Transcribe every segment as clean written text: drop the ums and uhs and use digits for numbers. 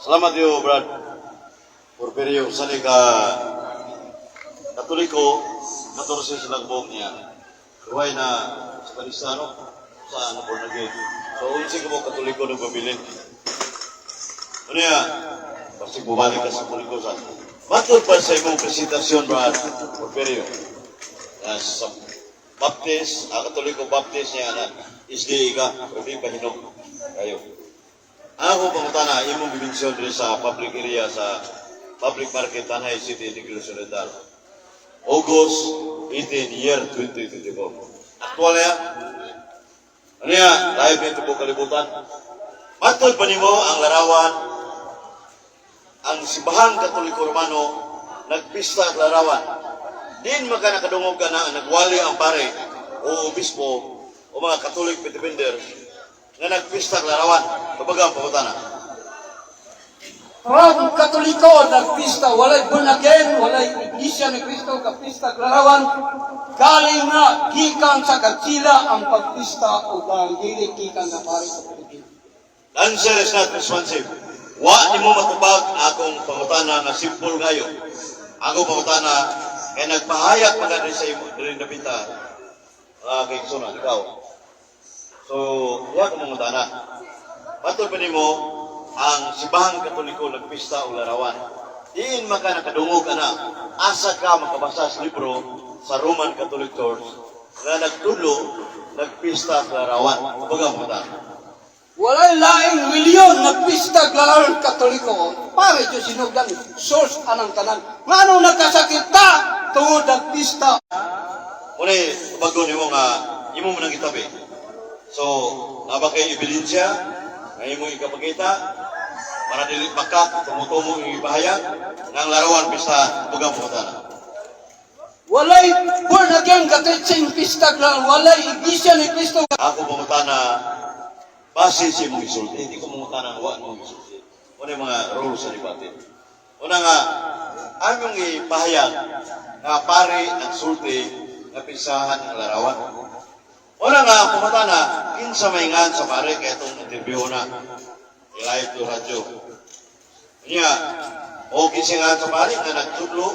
Salamat yo, Brad. Porfirio, sali ka Katoliko, 14 sa lagbong niya. Duhay na sa Palestano, sa ano, born again. So, unsi ka mo Katoliko nagpabilin. Ano niya? Basta bumalik ka sa Katoliko sa. Matod pa sa imong presentasyon, Brad Porfirio. Sa Baptist, ang Katoliko Baptist niya na SDA ka, pero di pa hinog kayo. Ako pangutana, imong gi-mention diri sa public area sa public market, Tanay City, Negros Oriental. August 18, year 2024. Aktual niya? Ano niya? Live yung tibuok kalibutan. Matod pa nimo ang larawan, ang Simbahang Katoliko Romano, nagpista at larawan. Din maka nakadungog ka na nagwali ang pare o obispo o mga Catholic defender nga nagpista at larawan. Kabaga ang pangutana. Ang Katoliko nagpista, walay born again, walay Iglesia ni Cristo kapista larawan. Galing na gikan sa Godzilla ang pagpista o ang dili gikan na pare sa Pilipinas. Answer is not responsive. Wa nimo matubag akong pangutana nga simple kayo. Ako pangutana kay nagpahayag pa ka sa imo diri napita. Ah, kay Suna, ikaw. So, iya ko mangutana. Matod pa nimo ang Simbahang Katoliko nagpista og larawan. Diin man ka nakadungog ana, asa ka makabasa sa libro sa Roman Catholic Church nga nagtulo nagpista sa larawan? Kumbaga ang pangutana. Walay laing relihiyon nagpista larawan Katoliko. Pare Diyos sinugdan, source anang tanan. Ngano nagkasakit ta tungod nagpista? Muna, bago nimo nga imo mo nang gitabi. So, naba kay ebidensya nga imo ikapakita para dili baka tumutumo yung ipahayag ng larawan pista bugang pangutana. Walay born again Catholic pista larawan, walay Iglesia ni Cristo. Ako pangutana base sa imong isulti, hindi ko mangutana ang wa imong isulti. Una yung mga rules sa debate. Una nga, among ipahayag nga pare nagsulti nga pisahan ang larawan. Una nga, ang pangutana, kinsa may ngan sa pare kaya itong interview na i-live to radyo. Niya, o kinsa nga sa pare nga nagtudlo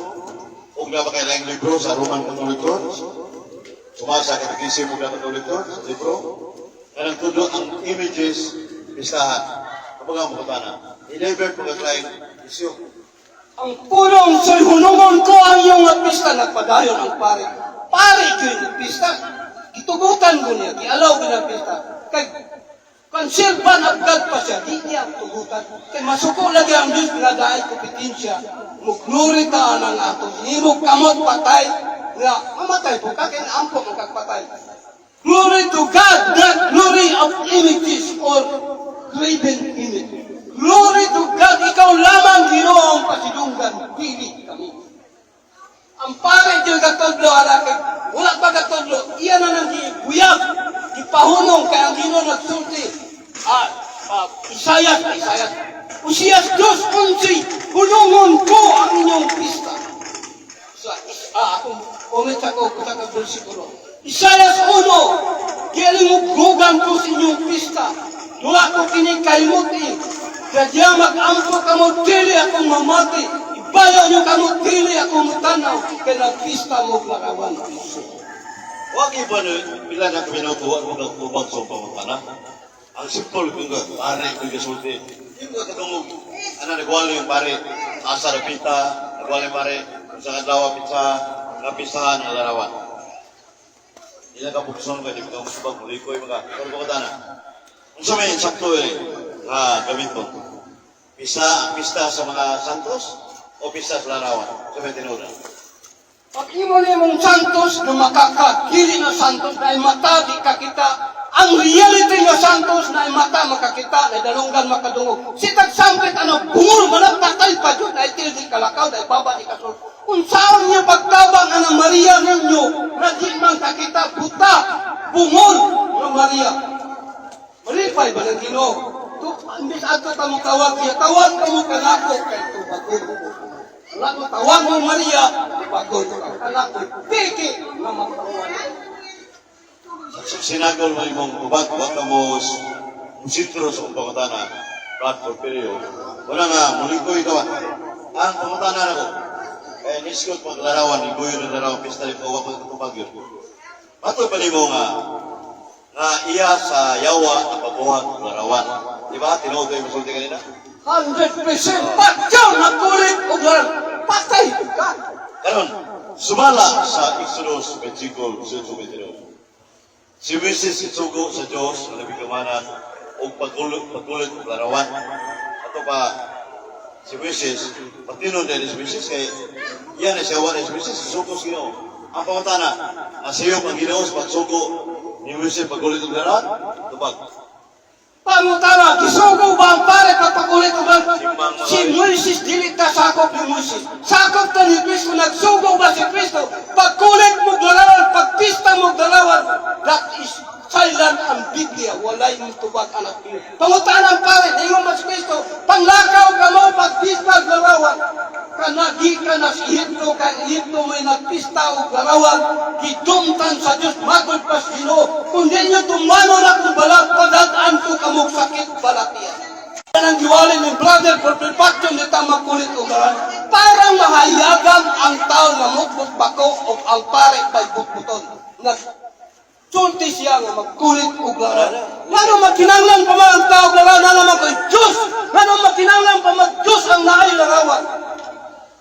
og na ba kay laing libro sa Roman Catholic Church? Sumasa Catechism og Catholic Church, libro nga nagtudlo ang images pistahan. Kapag ang pangutana, i-divert mo kag issue. Ang pulong sa hunungon ko ang iyong pista, nagpadayon ang pare. Pare ko yung pista. Gitugutan ko niya, gialaw ko ng pista. Kay conservan of God pa siya, di niya tugutan. Kay masuko lagi ang Diyos nga daay kompetensya. Muglory ta ang ato. Himog kamot patay. Nga, mamatay po ka, kay naampo ang kagpatay. Glory to God, not glory of images or graven image. Glory to God, ikaw lamang Ginoong pasidunggan, dili kami. Ang pare dyan katudlo, ara kay, wala pa katudlo, iya na nang gibuyag, gipahunong kay ang Ginoo nagsulti. Isayas, Isayas, Usiyas 2:11, hunungon ko ang inyong pista. Sa, akong umit ako sa ka bersikulo. Isayas 1, gialinguggugan ko sa inyong pista. Duwa ko kini kalimuti. Kadya mag-ampo kamo, dili akong mamati. Ibayo niyo kamo, dili akong mutanaw. Kaya nagpista mo larawan. Wag iba na pila na kami minuto, wag mo nagtubag sa pangutana. Ang simple kung ka, pare kung gasulti. Hindi mo kadungog. Ano, nagwali yung pare, asa na pita, nagwali pare, kung sa adlaw pizza, nga pistahan ang larawan. Hindi na kabukson ka, di mo ka musubag, mulikoy mga, pero pangutana. Kung sa may sakto eh, nga gamiton. Pista, pista sa mga santos o pista sa larawan? Sa may tinuod. Pag imo nimong santos na makakagili na santos na mata di kakita, ang reality nga santos na mata makakita, na dalunggan makadungog. Si tagsampit ano, bungol man patay pa jud, na itil di kalakaw, na ibaba di kasol. Unsaon niya pagtabang ana Maria ninyo, na di man kakita, buta, bungol nga Maria. Malipay ba ng Ginoo? Tu, imbis adto ka mo tawag niya, tawag ka mo kanako kay tubagon ko. Wala mo tawag mo Maria, tubagon ko kanako. Piki nga magtawag. Sinagol mo imong tubag, wag ka mo sitro sa akong pangutana. Brad Porfirio. Wala nga, mulingkoy ka ba? Ang pangutana nako, eh, niskot maglarawan, iguyo ng larawan, pista rin ko, wako katubag yun. Matod pa nimo nga, nga iya sa yawa ang pagbuhat ng larawan. Di ba? Tinuod kayo masulti kanina? 100% patyaw na kulit og larawan. Patay ka. Karon, sumala sa Exodus 25, 22. Si Moises isugo sa Diyos ang labing gamana og pagkulit og larawan. Ato pa si Moises, patinon din si Moises kay iya na siya ni si Moises sugo sa Ginoo. Ang pangutana, nasiyop ang Ginoo sa pagsugo ni Moises pagkulit og larawan? Tubag. Pangutana, gisugo ba ang pare pagpakulit og larawan? Si Moises dili ta sakop ni Moises. Sakop ta ni Kristo. Nagsugo ba si Kristo? Pagkulit mo larawan, pagpista mo larawan, that is silent ang Biblia. Walay mong tubag anak. Pangutana ang pare, ningon ba si Kristo? Panglakaw ka mo pagpista og larawan. Kana gikan na si Ehipto, kay Ehipto may nagpista og larawan, gidumtan sa Dios magod pa sa Ginoo. Kung di nyo tumano na kung balat, padad-an ko kamog sakit balatian. Yan ang giwali ni Brother for perfection ni tamang kulit og larawan. Parang mahayagan ang tao nga mukbot bako o ang pare by butbuton. Nagsulti siya nga magkulit og larawan. Ngano magkinahanglan pa man ang tao og larawan, ngano man ko'y Diyos? Ngano magkinahanglan pa man Diyos ang naay larawan?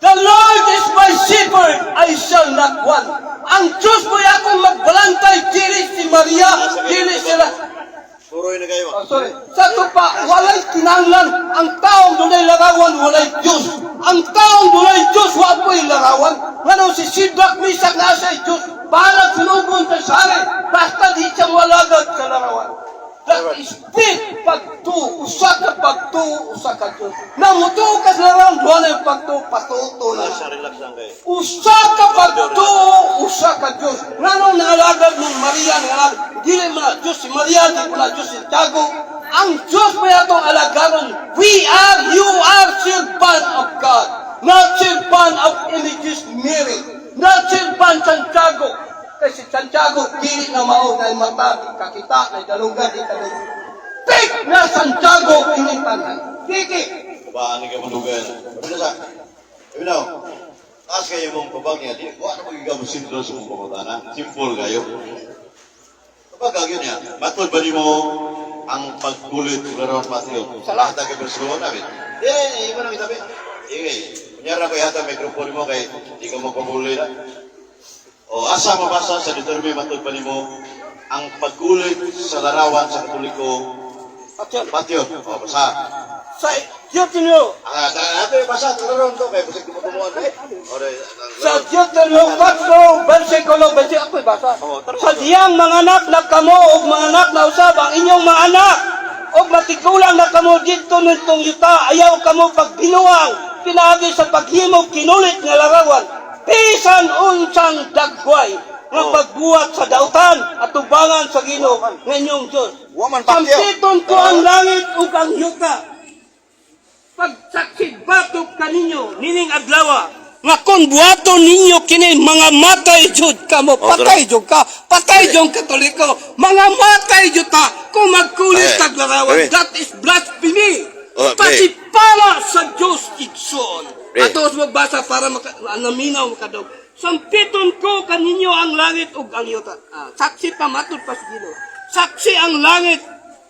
The Lord is my shepherd, I shall not want. Ang Diyos mo'y akong magbalantay, dili si Maria, dili sila. Puroy na kayo. Oh, sorry. Sa tupa, walay kinahanglan. Ang taong dunay larawan, walay Diyos. Ang taong dunay Diyos, wa po'y larawan. Ngano si Shadrach, Meshach na siya Diyos, bahalag sunugon sa sari, basta di siya walagad sa larawan. That is big pagtuo, usa ka pagtuo, usa ka Diyos. Namutuo ka sa larawan, duha na yung pagtuo, patuto na. Relax, relax lang kayo. Usa ka pagtuo, usa ka Diyos. Nganong naalagad ng Maria, nga dili man na Diyos si Maria, di man na Diyos si Tiago. Ang Diyos may atong alagaron. We are, you are servant of God. Not servant of images Mary. Not servant Santiago. Kasi Santiago, dili na mao na mata, di kakita, na dalunggan, di kadunggan. Fake na Santiago ini tanan. Dili. Kabaan ni ka manugan. Sabi na sa, sabi na, taas kayo mong pabag niya, di, wala na magiging sentro sa mong pamutana. Simple kayo. Kapag kagyo niya, matod ba nimo ang pagkulit ng larawan patio? Sa lahat ang bersikulo namin. Eh, iba na itabi. Eh, kunyara ko yata microphone mo kay di ka magpabuli na. O asa mabasa sa Deuteronomy matod ba nimo ang pagkulit sa larawan sa Katoliko patio? O, basa. Sa Deuteronomy Ah, ate, basa, larawan to kay basig tumutumuan eh. O, dai, Sa Deuteronomy 4, versikulo 20, ako'y basa. Sa diyang mga anak na kamo o mga anak na usab ang inyong mga anak o matigulang na kamo dito nitong yuta, ayaw kamo pagbinuang pinaagi sa paghimog kinulit nga larawan bisan unsang dagway nga pagbuhat sa dautan at tubangan sa Ginoo nga inyong Diyos. Wa man pakyaw. Sampiton ko ang langit ug ang yuta pagsaksi batok kaninyo nining adlaw nga kung buhaton ninyo kini mga matay jud kamo. Oh, Patay jud ka, patay jud Katoliko, mga matay jud ta kung magkulit Eh, tag larawan. eh. That is blasphemy. Oh, eh. Pasipala sa Diyos, igsoon. Eh. Atos magbasa para maka, naminaw makadog. Sampiton ko kaninyo ang langit ug ang yuta. Ah, saksi pa matud pa sa Ginoo. Saksi ang langit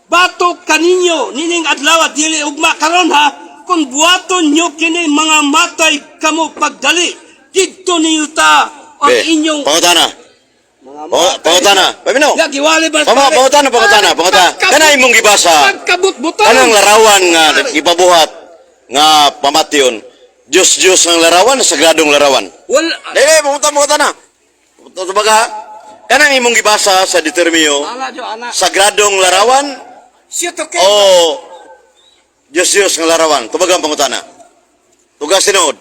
batok kaninyo nining adlaw, dili ugma, karon ha. Kung buhaton nyo kini mga matay kamo pagdali didto ninyo ta ang Be, inyong pangutana. mga Oh, pangutana. Paminaw. Ya, giwali ba? Pangutana, pangutana, pangutana. Kana imong gibasa. Pagkabut-butan. Kanang larawan nga gipabuhat nga pamatyon. Diyos Diyos ang larawan, sagradong larawan. Wala. Dili, pangutana, pangutana. Tubaga, kanang imong gibasa sa Deuteronomio, Ana jo ana. sagradong larawan Siya to o Diyos Diyos nga larawan? Tubaga ang pangutana. Tugas tinuod.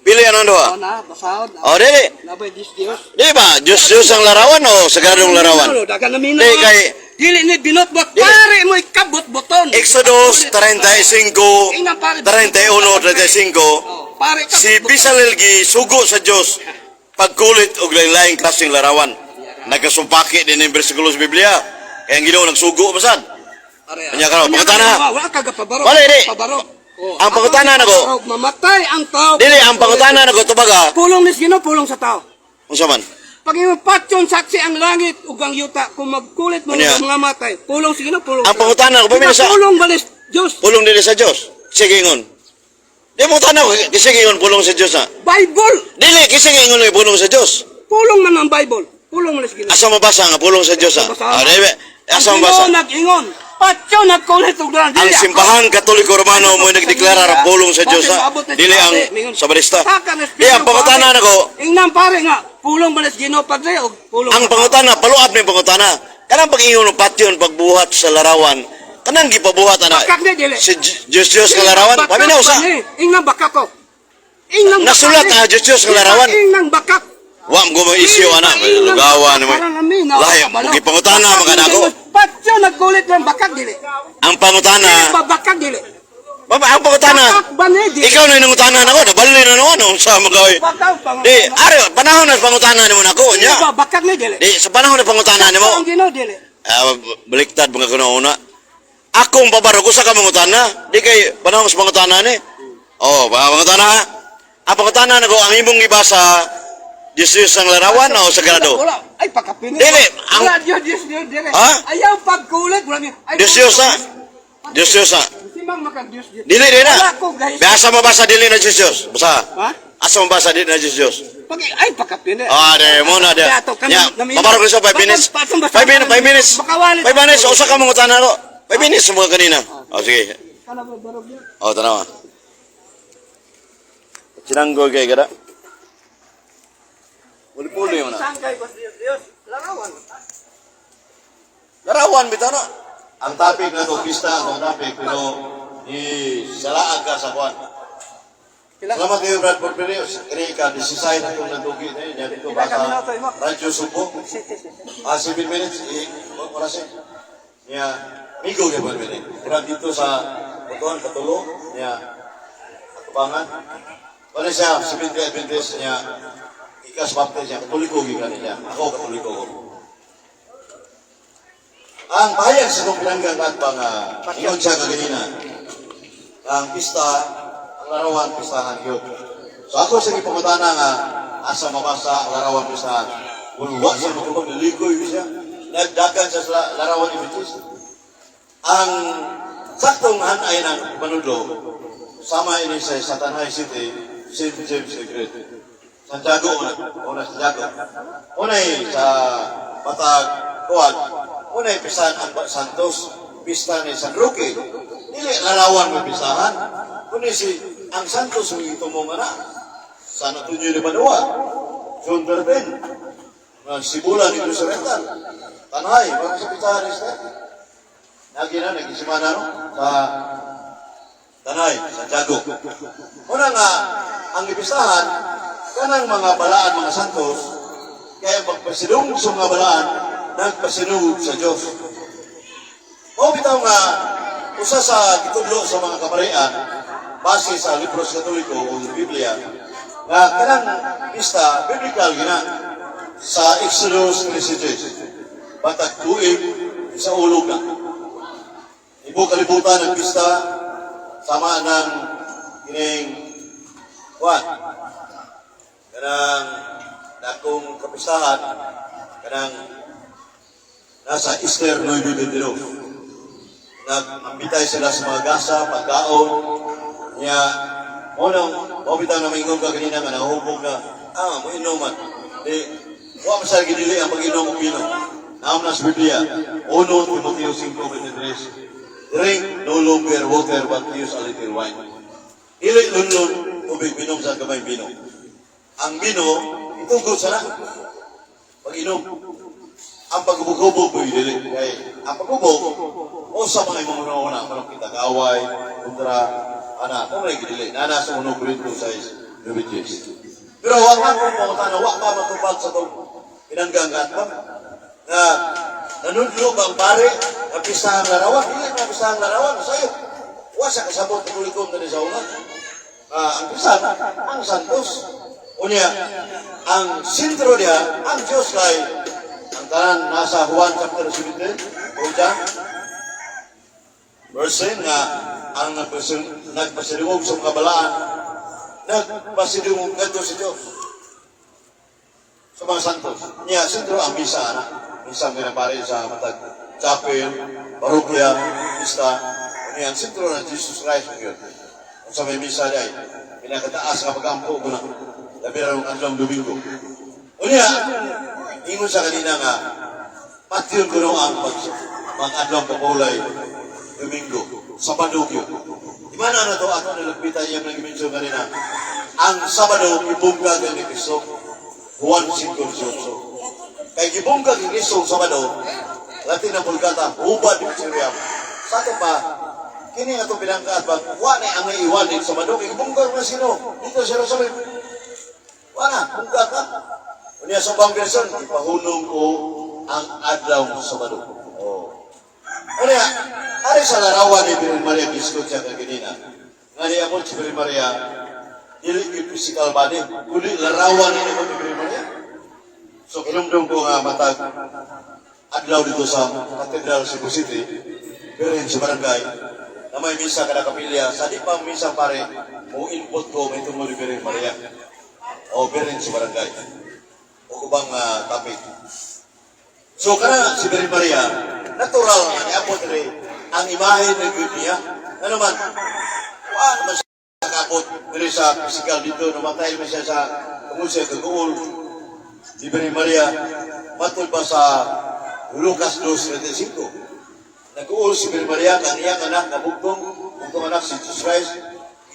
Pili anong duha? Ana, basahod. O, dili. Nabay Diyos Diyos. Di ba? Diyos Diyos ang larawan o sagradong larawan? Ano, dagan namin. Di kay Dili ni binotbot. Dili. Pare mo ikabot-boton. Exodus 35, 31, 35, Oh, pare ka. si Bisalel gi sugo sa Dios pagkulit og lain-laing klaseng larawan. Nagasumpaki din ang bersikulo sa Biblia. Kaya ang Ginoo nagsugo pasad. Unya karon, pangutana. Wala ka gapabarog. Wala, di. Pabarog. Oh, Ang pangutana nako. Pabarog. Mamatay ang tao. Dili, ang pangutana nako tubaga. Pulong ni Ginoo, pulong sa tao. Unsa man? Pag imong patyon saksi ang langit ug ang yuta kung magkulit mo Unya. ang mga matay. Pulong sa Ginoo, pulong. Ang sa tao. pangutana ko, Di ba sa- pulong balis Diyos. Pulong dili sa Dios. Sige ingon. Di mo tanaw, kasi ingon pulong sa Dios na. Bible. Dili kasi ingon nga pulong sa Dios. Pulong man ang Bible. Pulong man sa Ginoo. Asa mabasa nga pulong sa Dios ah? Basa. Ah, dili. Asa Ang mabasa? Ginoo nag-ingon. Patyon nagkulit ug daan. Ang simbahang Katoliko Romano mo nagdeklara ra pulong sa Dios ah. Dili ang sabarista. Di ang pangutana nako, Ingnan pare nga, pulong man sa Ginoo padre og pulong. ang pangutana paluab ni pangutana. Kanang pag-ingon og patyon pagbuhat sa larawan, kanang gipabuhat ana. Bakak ni dili. Si Dios Dios nga larawan, Bakak paminaw sa. ba ni? Ingnan bakak ko. Ingnan bakak Nasulat ni. na, Diyos, Diyos, nga larawan. Ingnan bakak. Wa mo mo isyu ana, lugawan mo. Lahi, gipangutana mga nako. Patyo nagkulit ng bakak dili. Ang pangutana, Dili ba bakak dili? Baba, ang pangutana. Bakak ba ni dili? Ikaw na yung nangutana nako, nabali na naman sa magawin. Bakaw pangutana. Di, ari, panahon na pangutana nimo nako Dili nya. ba bakak ni dili? Di, sa panahon na pangutana nimo. Ang Ginoo dili. Ah, baliktad mga kuno una. Akong pabarog usa ka mangutana. Di kay panahon sa pangutana ni. Oh, pangutana ha. Ang pangutana nako ang imong gibasa Jesus ang larawan o sagrado. Wala, ay pakapini. Dili, Wala, Diyos, Diyos, Diyos, dili. Ha? Ayaw pagkulit, wala niya. Ay, Diyos, Diyos, ha? Diyos Diyos ha. Simang maka Diyos, Diyos. Dili di na. Wala ko, guys. Asa mabasa dili na Diyos Diyos. Basa. Ha? Asa mabasa dili na Diyos Diyos. Pag, ay, pakapini. Ah, de mo na de. Ato, kami- Ya, nami- pabarog sa 5 minutes. Baka- baka- 5 minutes, 5 minutes. Baka walit. 5 minutes, usa ka mangutana ko. 5 minutes sa mga kanina. Oh, sige. Kana ba barog niya? Oh, tanawa. Sinanggol kay kada. Puli-puli mo na. Sangkay ko Diyos, Diyos. Larawan. Larawan bitaw na. Ang topic na to, pista ang topic, pero i salaag ka sa kuan. Pila- Salamat kayo, Brad Porfirio. Kini ka, 16 na itong natugi na yun. Dito Pila ba ka sa minuto, imo? Radyo Subo? Ah, 7 minutes. Eh, oras eh. Niya, migo kayo ba minute? Murag dito sa Butuan, Katulo. Niya, Atubangan. Wala siya, 70 Adventist niya. Ikas Baptist niya, Katoliko gikan niya. Ako, Katoliko ko. Ang pahayag sa itong pinanggang at bang, ingon siya kaganina. Ang pista, ang larawan, pistahan yun. So ako sa gipangutana nga, asa mabasa ang larawan pistahan. Kung wa siya matubag, nalikoy siya. Nagdagan siya sa larawan images. Ang saktong hanay ng panudlo, sama ini sa Tanay City, St. James the Great. Santiago una, una Santiago. Unay sa Batag, Kuan, unay pistahan ang Santos, pista ni San Roque. Dili larawan mo pistahan. Kundi si ang Santos mo itumong ana. San Antonio de Padua, June 13. Nga Sibulan ni Cruz Rental. Tanay, mga sa pistahan ni Sir. Nagi na, nagisimana no? Sa Tanay, Santiago. Una nga, ang ipistahan, kanang mga balaan, mga santos, kaya pagpasinung sa mga balaan, nagpasinug sa Diyos. O bitaw nga, usa sa gitudlo sa mga kamarian, base sa libros Katoliko o Biblia, nga kanang pista, biblical gina, sa Exodus 13, batag tuig sa ulog na. Ibo kalibutan ang pista, sama ng kining kuan kanang dakong kapistahan kanang nasa Easter 9:22 nag-ambitay sila sa mga gasa pagkaon niya mo nang mo bitaw na maingon ka kanina nga nahubog na ah mo inuman di wa man sa gidili ang pag-inom og bino. Naam na sa Biblia 1 Timoteo 5:23, "Drink no longer water but use a little wine." Dili lunlun tubig, minom sa gamay bino. Ang bino itugot sa na pag-inom. Ang paghubog-hubog mo dili kay ang paghubog o sa mga imong una-una manong kita kaaway kontra ana kung may gidili nana sa 1 Corinto 6:9. Pero wa man kung pangutana, wa pa matubag sa tong pinanggang ba nga nanudlo bang pare ang pistahang larawan? Dili na pistahang larawan sayo wa sa kasabot Katoliko diri sa una. Ah, ang pistahan ang santos. Unya ang sentro niya ang Diyos kay ang tanan nasa Juan chapter 17 o dyan. Verse 10 nga ang nagpasidungog sa mga balaan, nagpasidungog ngadto sa Diyos sa mga santos. Niya, sentro ang misa, ana. Misa ang ginapare sa matag chapel, parokya, misa. Niya, ang sentro ng Jesus Christ yun. Kung sa may misa day, pinakataas nga pag-ampo ko na. Labi ra ng adlong Domingo. Unya, ingon sa kanina nga, patyon ko no ang pag adlong kapulay, Domingo, Sabado yun. Imana na to, ato nilagpitan iyang nag-mention kanina. Ang Sabado, gibungkag ni Kristo. Juan 5:18. Kay gibungkag ni Kristo ang Sabado, Latin ang Vulgata, hubad ni Siriam. Sa ato pa, kini nga itong binangkaat ba, wa na ang iwan din Sabado, kay gibungkag na sino, dito sa Jerusalem. Wa na, bungkag ka. Unya sa ubang version, ipahunong ko ang adlaw Sabado. Oh. Unya, ari sa larawan ni Birhen Maria Biskot siya kaganina. Nga ni ako si Birhen Maria, dili yung physical body, kundi larawan ni ako ni Birhen Maria. So, kinumdum ko nga matag adlaw dito sa Cathedral Cebu City, Birhen sa barangay, na may misa kada kapilya, sa di pa misa pare, mo input ko may tungod ni Birhen Maria. O Birhen sa barangay. O kubang topic. So kana si Birhen Maria, natural nga niabot diri ang imahe ng gyud niya. Ano man, wa naman siya kaabot diri sa physical dito, namatay man siya sa tungod siya kaguol. Di Birhen Maria, matod ba sa Lucas 2:35. Nag-uol si Birhen Maria, kang iyang anak, kabugtong, bugtong anak si Jesus Christ,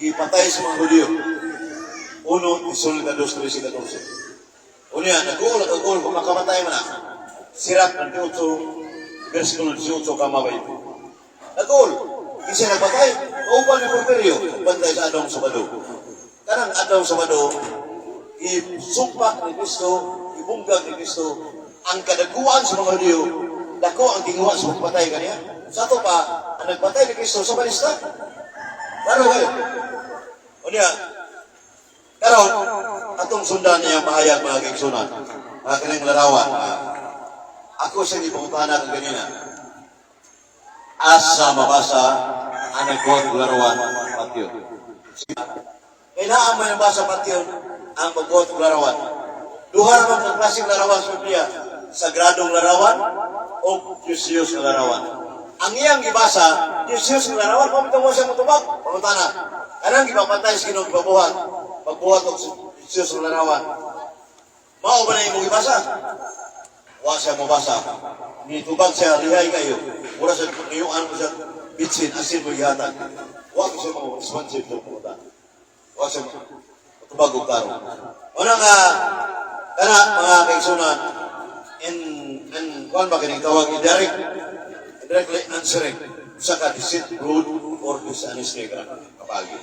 gipatay sa mga Hudiyo. 1 Tesalonica 2, 13, 14. Unya, nag-uol, nag-uol, kung makamatay man na. Sirak 28, versikulo 18, kama ba ito? Nag-uol, isa nagpatay, kauban ni Porfirio, bantay sa adlong Sabado. Kanang adlong Sabado, isumpak ni Kristo, ibunggag ni Kristo, ang kadaguan sa mga Hudiyo, dako ang tinguha sa pagpatay kaniya. Sa ato pa, ang nagpatay ni Kristo sa balista. Klaro kayo. Unya, karon atong sundan niya pahayag, mga kaigsunan, mga kaning larawan. Ako sa ipangutana kang ganina. Asa mabasa ang nagbuhat og larawan patyon? Kay naa may nabasa patyon ang magbuhat og larawan. Duha ra man ka klaseng larawan sa Biblia, sagradong larawan o Diyos nga larawan. Ang iyang gibasa, Diyos nga larawan, pamitaw mo siya motubag, pangutana. Kanang gipapantay sa Ginoo gipabuhat, pagbuhat og Diyos nga larawan. Mao ba na imong gibasa? Wa siya mobasa. Nitubag siya, lihay kayo. Mura sa ngiyuan mo siya, bitsin, asin mo gihatag. Wa ko siya mo responsive sa pumunta. Wa siya tubag og tarong. Una nga, kana mga kaigsunan, in kuan ba kining tawag, indirectly answering sa ka deceit, rude, or dishonesty ka kapagi.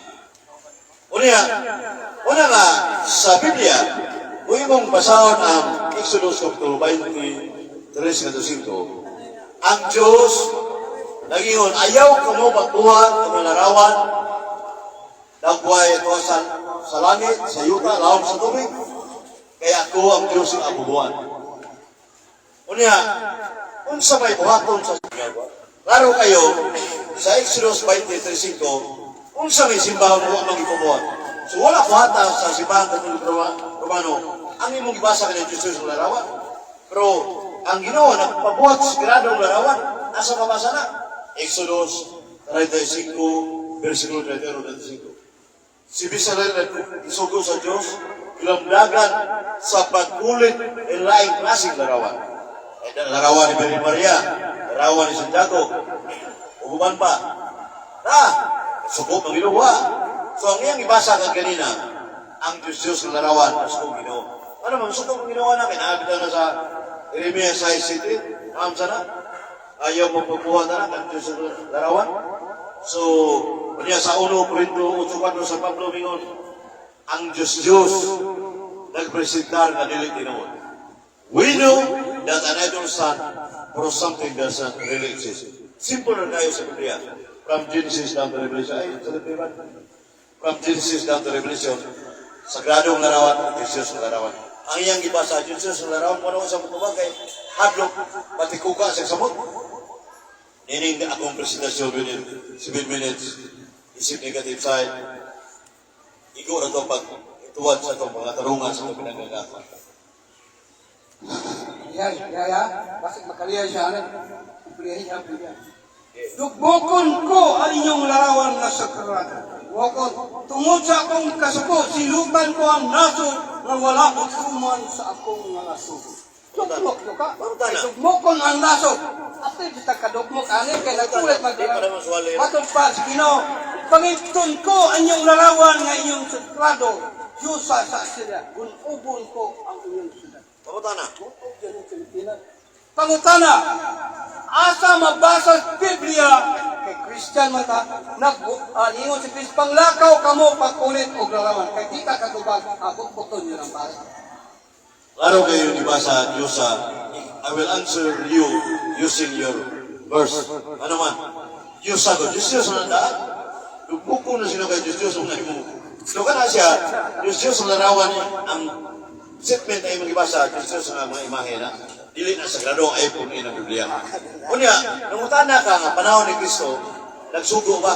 Unya, una nga, sa Biblia, kung imong basahon ang Exodus Kapitulo 20, 3 5, ang Diyos nagingon, "Ayaw kamo magbuhat ng mga larawan, dagway ito sa langit, sa yuta, lawom sa tubig, kaya ako ang Diyos ang abubuan." Unya, unsa may buhaton sa Klaro kayo, sa Exodus 23:5, unsa may simbahan mo ang ipabuhat? So wala buhata sa simbahan Katoliko Romano, ang imong gibasa kay Jesus ng larawan. Pero ang Ginoo nagpabuhat sa sagradong larawan, asa mabasa na? Exodus 35, versikulo 31 35. Si Bezalel nag-isugo sa Diyos, gilamdagan sa pagkulit ng laing klaseng larawan. Ay, larawan ni Birhen Maria, larawan ni Santiago, ug uban pa. Na, suko ng Ginoo. So ang iyang ibasa kag ganina, ang Diyos Diyos ng larawan, suko ng Ginoo. Ano man, suko ng Ginoo na, kinabit na sa Jeremiah 6:7, ma'am sana, ayaw mo pagbuhat na ang Diyos ng larawan. So, niya sa 1 Corinto 8:4 sa Pablo mingon, ang Diyos Diyos nagpresentar nga dili tinuod. We know that an idol stand for something doesn't really exist. Simple na kayo sa Biblia. From Genesis down to Revelation. Ay, sa Biblia. From Genesis down to Revelation, sagradong larawan, Diyos ng larawan. Ang iyang gibasa, Diyos ng larawan, kung ano sa mutubag kay hadlok, pati kuka sa samot. Ining akong presentasyon within 7 minutes, isip negative side, igo na ito pag ituwad sa itong mga tarungan sa itong pinagagatan. Yan, ya, ya. Basig makaliya siya, ano? Kuplihin siya, kuplihin. Dugbokon ko ang inyong larawan na sagrado. Wokon, tungod sa akong kasuko, silutan ko ang nasod nga wala utuman sa akong mga suko. Dugmok yo ka. Pangutana. Dugmokon ang nasod. Ate, kita kadugmok ani kay nagkulit mag. Di pa naman suwali. Matod pa sa Ginoo, pangiton ko ang inyong larawan nga inyong sagrado. Diyosa sa sila, gunubon ko ang inyong sila. Pangutana. Pangutana, asa mabasa sa Biblia kay Christian man ta, nag ingon si Chris, panglakaw kamo pagkulit og larawan kay di ka katubag abot buton yun ang pare. Klaro kayo, di ba, sa Diyos sa, I will answer you using your verse. Ano man? Diyos sa ko, Diyos Diyos ang daan. Dugmukon na sila kay Diyos Diyos ang imo. So kana siya, Diyos Diyos ang larawan, ang statement ay magibasa, Diyos Diyos ang mga imahe na. Dili na sagrado ang iPhone ng Biblia. Unya, nangutana ka nga panahon ni Kristo, nagsugo ba?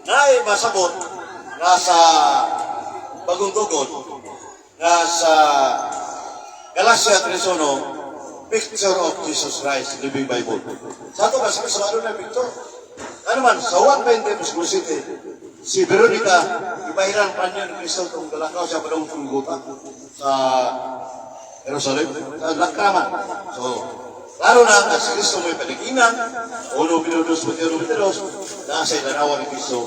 Naay masabot nga sa Bagong Tugon, nga sa Galatia 3.1, picture of Jesus Christ, Living Bible. Sa ato kasi sa ano na picture? Ano man, sa 1.20 Mexico City, si Veronica, ipahiran pa niya ni Kristo itong galakaw siya padung Golgotha sa Jerusalem, sa Lakraman. So, klaro na nga si Kristo may panagingan, 1, 22, 21, 22, nasa ilarawan ni Kristo,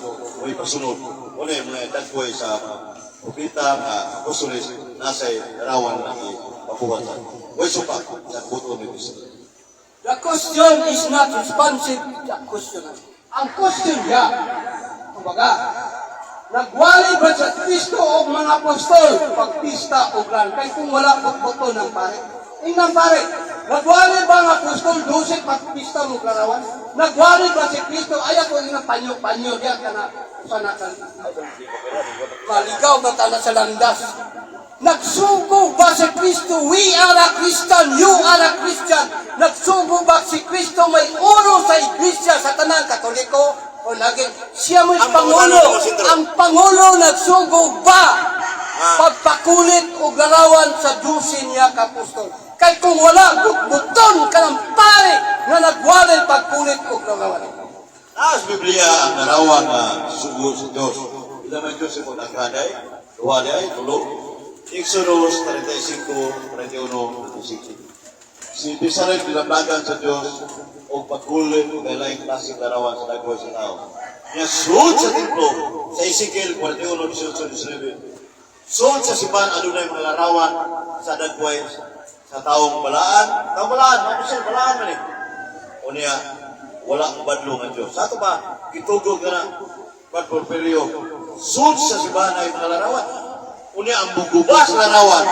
may pasunod. Una yung mga dagkoy sa propeta, mga apostoles, nasa larawan na ipapuwatan. Way supa sa buto ni Kristo. The question is not responsive to the question. Ang question niya, kumbaga, nagwali ba sa Kristo o mga apostol pagpista o gran? Kay kung wala pagboto ng pare. Ingnan pare, nagwali ba ang apostol 12 pagpista o larawan? Nagwali ba si Kristo? Ay ako yung panyo-panyo diya ka na sana ka maligaw na tala sa landas. Nagsugo ba si Kristo? We are a Christian, you are a Christian. Nagsugo ba si Kristo may ulo sa iglesia sa tanang Katoliko? O naging siya mo'y Ang pangulo. pangulo, Sindro. Ang pangulo nagsugo ba pagpakulit og larawan sa dusin niya kapostol? Kay kung wala, buton ka ng pare nga nagwalay pagkulit og larawan. Taas Biblia ang larawan na sugo sa Diyos. Ila man Diyos mo nagkaday, duha day, tulo. Exodus 35, 31, 36. Si Bezalel binablagan sa Diyos o pagkulit o laing klaseng larawan sa dagway sa tao. Niya suod sa templo sa Ezekiel 41, 18, 19. Suod sa simbahan adunay mga larawan sa dagway sa taong balaan. Taong balaan, mga siya, balaan man eh. O niya, wala ang badlong ang Diyos. Sa ato ba, gitugog ka na, Brad Porfirio, sud sa simbahan ay mga larawan. Unya, ang muguba sa larawan,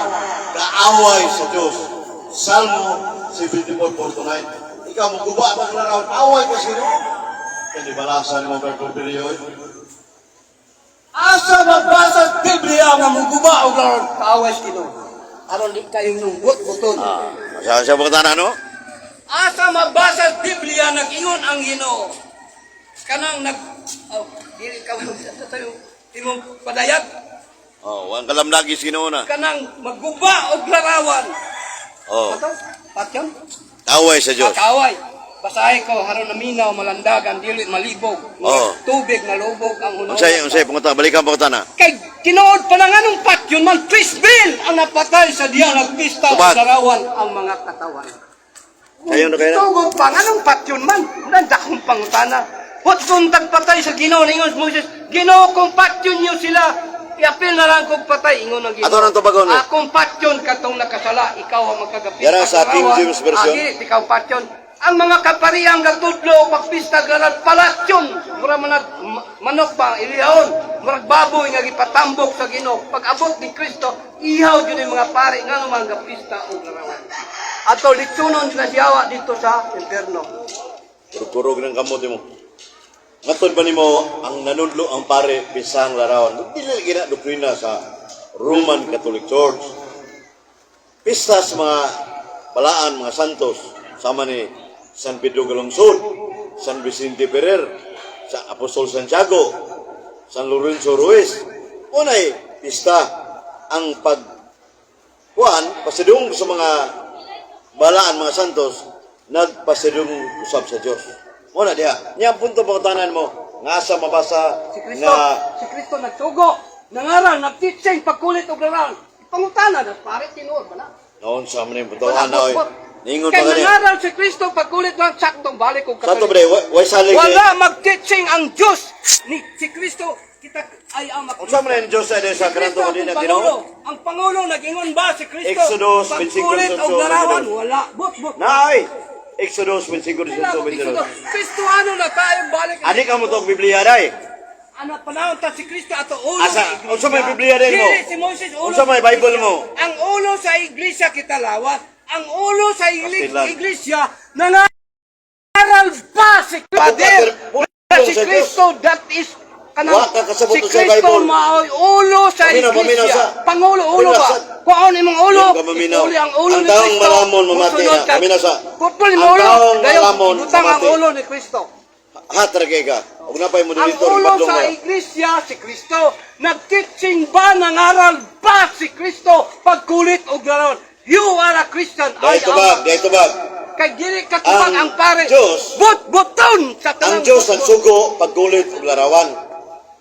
kaaway sa Diyos. Salmo 74:49. Ikaw, muguba ang mga larawan, away ka sa Ginoo. Kaya balasan mo, Brad Porfirio. Asa mabasa sa Biblia nga muguba og larawan kaaway sa Ginoo? Aron di kayong nunggot buton. Sa pangutana, no? Asa mabasa sa Biblia nag-ingon ang Ginoo? Kanang nag oh, dili ka tayo imong padayag Oh, wang kalam lagi sa Ginoo na. kanang magguba og larawan. Oh, Ato, patyon. kaaway sa Diyos. Kaaway. Basahin ko haron naminaw malandagan dili malibog. Oh. Tubig na lubog ang hunong. Unsay unsay pangutana, balikan pangutana. Kay tinuod pa lang anong patyon man 3,000 ang napatay sa diya nagpista og Tubag. larawan ang mga katawan. Sayo na kayo na. Tugod pa nganong patyon man, nandakong pangutana. Hutong tagpatay sa Ginoo ningon si Moses, Ginoo kung patyon niyo sila, iapil na lang kong patay ingon ang Ginoo. Ato nang tubagon, eh. Akong patyon katong nakasala, ikaw ang magkagapit. Yara sa King James Version. Ah, dili, ikaw patyon. Ang mga kapariang gatudlo pagpista galan palatyon, mura manag manok ba ilihon, murag baboy nga gipatambok sa Ginoo. Pag abot ni Kristo, ihaw jud yung mga pare nga mga gapista og larawan. Ato litsunon na siyawa dito sa impierno. Kurog ng kamot mo. Matod ba nimo ang nanudlo ang pare bisang larawan? Dili lagi na doktrina sa Roman Catholic Church. Pista sa mga balaan, mga santos, sama ni San Pedro Galungsod, San Vicente Ferrer, sa Apostol Santiago, San Lorenzo Ruiz. Unay pista ang pag kuan pasidung sa mga balaan mga santos, nagpasidung usab sa Dios. Mo na diha. Nya ang punto pangutanan mo nga sa mabasa Si Kristo, nga si Kristo nagsugo, nangaral, nagteaching, pagkulit og laran. Pangutana na pare tinuod ba na? Noon sa man yung puntahan na oy. Ningon Kay pa gani. nangaral si Kristo pagkulit lang saktong balik og Sa to bre, way salig. Wala mag-teaching ang Diyos ni si Kristo, kita ay ang mag Unsa man ang Dios ay sa Si Kristo karanto ang kanina pangulo. Ginoo? Ang pangulo nag-ingon ba si Kristo? Exodus pagkulit 25, og larawan, 22. wala. But but. Naay. Exodus 25, Kailangan 18, Exodus. Kristo ano na tayo balik. 22. Ani ka mo tog Biblia day. Ano panahon ta si Kristo ato ulo Asa- sa iglesia. unsa may Biblia din mo? Dili si Moses ulo. Unsa may sa Bible iglesia. mo? Ang ulo sa iglesia kita lawas. Ang ulo sa Kastilan. iglesia nangaral pa si Pader. Pulong Si sa Diyos. Kristo, that is kanang Wa ka kasabot si sa Kristo Bible. maoy ulo sa Paminaw, paminaw iglesia. sa- Pangulo ulo Paminaw ba? sa- Kuon imong ulo, Yung ka maminaw. ipuli ang ulo Ang ni taong Kristo. malamon, mamati Musunod na. ka. Paminaw sa- Pupul imong Ang ulo. taong Dayon, malamon, butang ang mamati. ulo ni Kristo. Hat ra kay ka. Ug napay Ang moderator ulo ipadlong sa mo. iglesia, si Kristo. Nag-teaching ba, nangaral ba si Kristo pagkulit og larawan? You are a Christian. I Dahil am tubag, a dahil tubag. Kay dili katubag Ang ang pare. Diyos- But-buton sa Ang tanang Diyos but-but. nagsugo paggulit og larawan.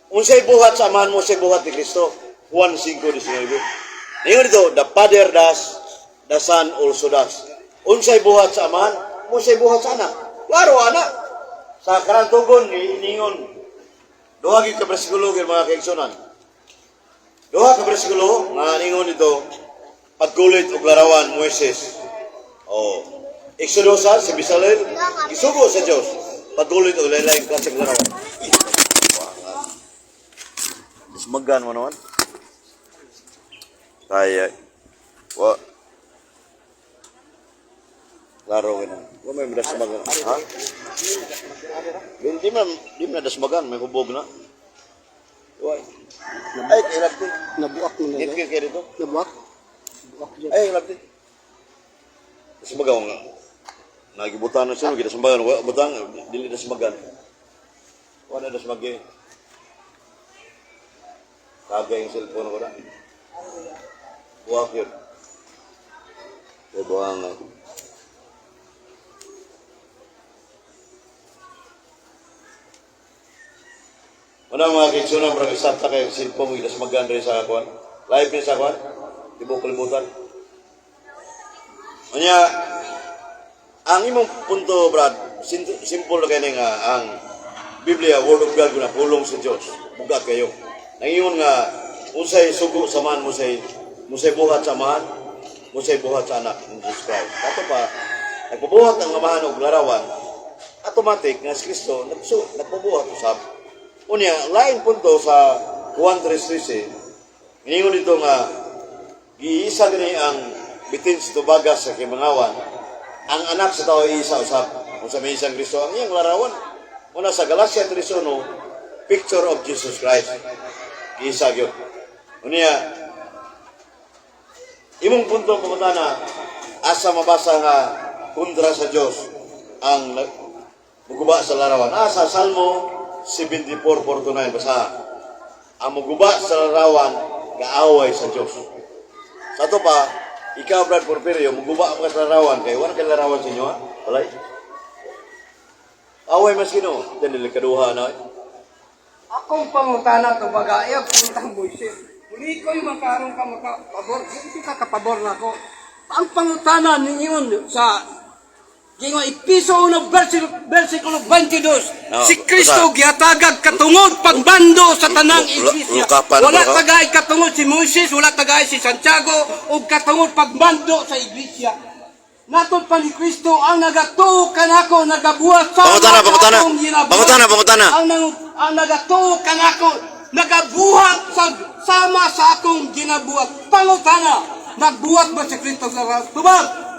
Unsay buhat sa amahan mo, unsay buhat ni Kristo? Juan 5:19. Ningon dito, the Father does, the Son also does. Unsay buhat sa amahan, unsay buhat sa anak. Klaro anak. Sa karantugon ni ningon duha gyud ka bersikulo gyud mga kaigsunan. Duha ka bersikulo nga ningon dito paggulit og larawan Moises. Oh. Exodus sa si Bisalel, isugo sa Dios paggulit og lain-laing klaseng larawan. Dismagan mo naman. Kaya, wa. Klaro ka na. Wa may dasmagan. Ha? Di man, di man dasmagan, may hubog na. Wa. Ay, ilagti. Nabuak mo Ngit kayo dito. Nabuak? Buak dyan. Ay, ilagti. Dasmagan nga. Nagibutan na siya, gidasmagan. Wa butang, dili dasmagan. Wa na dasmagi. Kagay yung cellphone ko na. Buwak yun. Kaya buwang nga. Wala mga kiksuna, parang isapta kayo cellphone mo, gidasmagan rin sa akuan. Live niya sa akuan. Di mo kalimutan. Unya, ang imong punto, Brad, simple na kayo nga, ang Biblia, Word of God, na pulong sa Diyos. Bugat kayo. Nangingon nga, unsay sugo sa man, musay buhat sa man, musay buhat sa anak ng Jesus Christ. Kato pa, nagpabuhat ang amahan og larawan, automatic nga si Kristo nagpabuhat usab. Unya, lain punto sa Juan 3:13, ningon dito nga giisa gani ang bitin sa tubagas sa kimangawan, ang anak sa tao iisa usab. Kung sa may isang Kristo, ang iyang larawan. Una sa Galatia 3:1, picture of Jesus Christ. Giisa gyud. Unya, imong punto pumunta na asa mabasa nga kontra sa Dios ang muguba sa larawan. Asa Salmo 74:49 basa. Ang muguba sa larawan gaaway sa Dios. Sa ato pa, ikaw Brad Porfirio, muguba ka sa larawan kay wala kay larawan sa inyo ha? Walay. Away mas Ginoo, dili kaduha na. Akong pangutana to baga, iya puntang Moises. Muli ko yung makarong ka makapabor. Hindi ka kapabor na ako. Ang pangutana ninyo sa Gingo Episo 1 versikulo 22. No, Si Kristo basta. gihatagag katungod pagbando sa tanang iglesia. Lukapan Wala mo ka? tagay katungod si Moises, wala tagay si Santiago ug katungod pagbando sa iglesia. Natod pa ni Kristo ang nagatuo kanako nagabuhat sa Pangutana, pangutana. akong ginabuhat. Pangutana, pangutana. Ang nagatuo kanako nagabuhat sa sama sa akong ginabuhat. Pangutana, nagbuhat ba si Kristo sa tubag?